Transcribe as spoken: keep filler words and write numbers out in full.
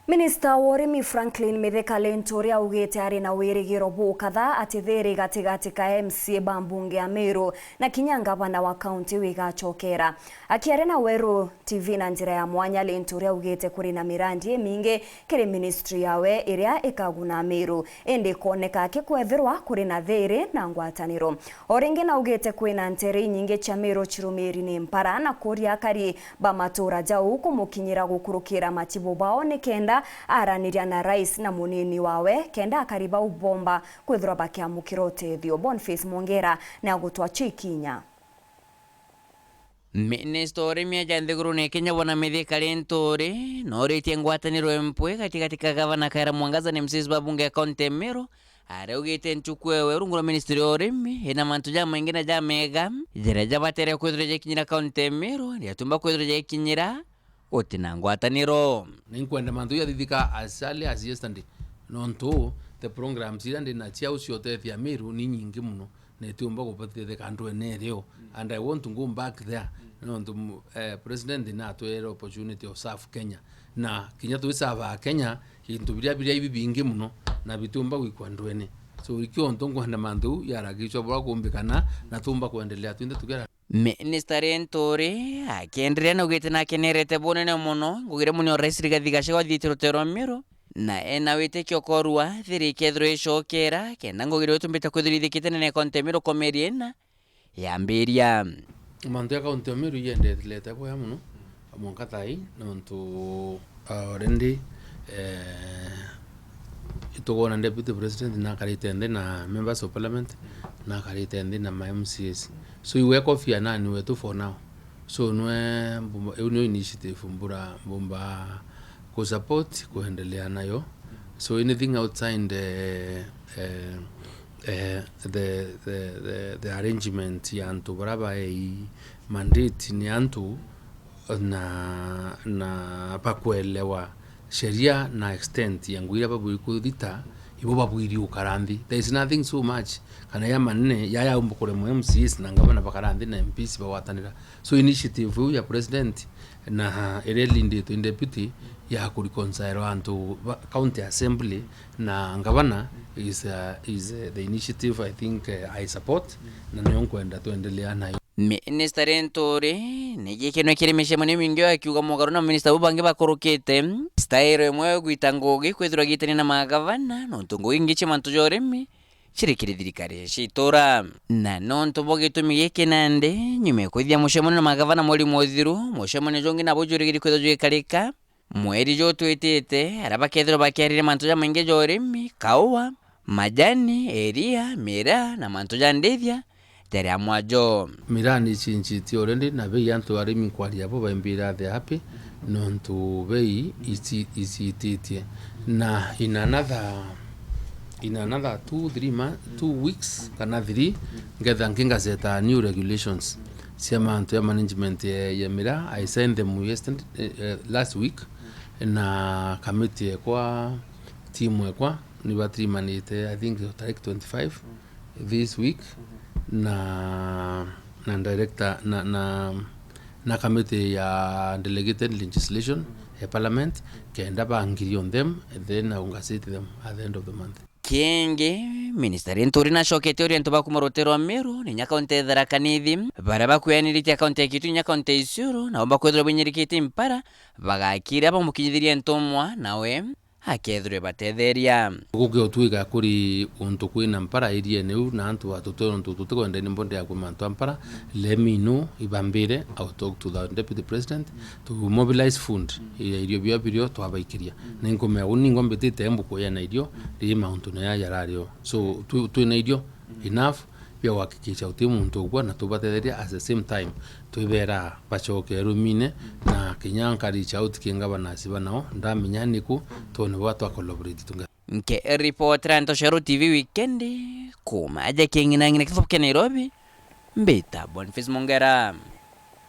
Minista wa urimi Franklin Mithika Linturi augite ari na wirigiro bukatha ati thiri gatigati ka M C A ba mbunge ya Meru na kinya ngavana wa kaunti wigacokera. Akiaria na Weru T V na njira ya mwanya, Linturi augite kuri na mirandi imingi kiri ministry yawe iria ikaguna Meru, indi ikoneka akikwethirwa kuri na thiri na ngwataniro. O ringi naugite kwina ntere inyingi cia Meru cirumiri ni mpara na kuria akari ba matura jau kumukinyira gukurukira machibu bao nikenda araniria na rais na munini wawe kenda akari bau bomba kwithirwa bakiamukira utethio. Boniface Mwongera ni agutwachia ikinya. Minista wa urimi aja nthigurune ya Kenya Bwana Mithika Linturi noritie ngwataniro mpwi gatigati ka gavana Kawira Mwangaza na M C As ba bunge ya kaunti ya Meru, aria augite nchuku ewe rungu rwa ministry ya urimi ina mantu jamaingi na jamega jaria jabatere kwithirwa jakinyira kaunti ya Meru, riatumba kwithirwa jakinyira gutina ngwataniro. Ninkwenda mantu jathithika as early as yesterday, nontu the programs iria ndina cia ucio utethia Meru ni nyingi muno, na itiumba kubatetheka ndwene irio. And I want to go back there, nontu mu-, eh, president natwere opportunity of serve Kenya, na kinya twisava Kenya, into biria biria ibi bingi muno na bitiumba gwikwa ndwene. So ikio ntu nkwenda mantu jau yarakicwa bura kumbikana na tumba kwendelea twinthe tukera. Minister Linturi akienderea naugite nakenerete bunene mono ngugi iria munio rais Rigathi Gachagua athiite rutere rwa Meru, na ena witikio korua thiri ikethirwa icokera kenda ngugi iria itumbite kwithirwa ithikite nene ya kaunti ya Meru komeri ina yambiria. Mantu ya kaunti ya Meru iendelete bwega mono mwanka thai, nontu, ah, already, eh, itugona deputy president nakarite nthi na members of parliament, nakarite nthi na ma M C As. So iwe kofi anani wetu for now. So nwe mbumba, iu niyo initiative mbura, mbumba ku support kuendelea nayo. So anything outside the, eh, eh, the, the, the, the arrangement ya antu bara baei mandate ni antu na, na bakwelewa sheria na extent ya ngugi iria babui kuthita, ibo babwiri ukara nthi. There is nothing so much kana ya manene ya yaumba kuremwa M C As na ngavana bakara nthi na M Ps bagwatanira. So initiative iu ya president na iria ilinditwe ni deputy ya ku reconcile antu ba county assembly na ngavana is, uh, is, uh, the initiative I think, uh, I support, na niyo nkwenda twendelea nayo. Minister Linturi ni gikenwe kiri micemanio mingi akiuga mugaru na minister bu bangi bakurukite, style imwe gwita ngugi kwithirwa gitania na magavana nontu ngugi ingi cia mantu ja urimi ciri kiri thirikari cia itura. Na nontu bwa gitumi giki nandi, nyuma ya kwithia mucemanio na magavana mweri muthiru, mucemanio jungi nabo jurigiri kwithwa jwikarika mweri jutwitite, aria bakethirwa bakiariria mantu jamaingi ja urimi, kaua, majani, iria, miraa na mantu ja ndithia jari amwe ajo. Miraa ni ichinchitie already, na bei antu arimi nkwaria abo baimbira the happy, nontu bei ici-, icititie. Na in another, in another two, three months, two weeks kana three, ngetha nkingazeta new regulations cia mantu ya management ya, ya miraa. I signed them yesterday, eh, eh, last week, na kamiti ekwa, timu ekwa, nibatirimanite, I think, tarik twenty-five this week, na, na director, na, na, na kamiti ya delegated legislation ya parliament, kenda ba agree on them, and then I'll gazette them at the end of the month. Kingi, Minister Linturi nacoketie uria antu ba kuma rutere rwa Meru, ni nya kaunti ya Tharaka Nithi, baria bakwianiritie kaunti ya Kitui nya kaunti ya Isiolo, nabo bakwithirwa binyirikitie mpara, bagakira bamukinyithirie ntumwa, nawe akethirwe batetheria. Gukio twiga kuri untu kwina mpara area-ini iu, na antu batutwe untu tutikwenda ni mbonde ya kuma antu a mpara, let me know, ibambire, I'll talk to the deputy president, to mobilize fund ya irio bio birio twabaikiria. Ninkumea uni ngo mbitite mbuku ya na irio, ri mauntu na ya yarario. So, tu-, twina irio enough bia kuhakikisha uti muntu ugwa na tubatetheria, at the same time twibera bacoke rumine, na kinya nka reach out ki ngavana asiba nao, ndamenya niku, twone bwa twa collaborate tunge. Nke report ra Ntoshero T V weekend, kuma aja king'inang'ina kithubu kia Nairobi, mbita Boniface Mongera.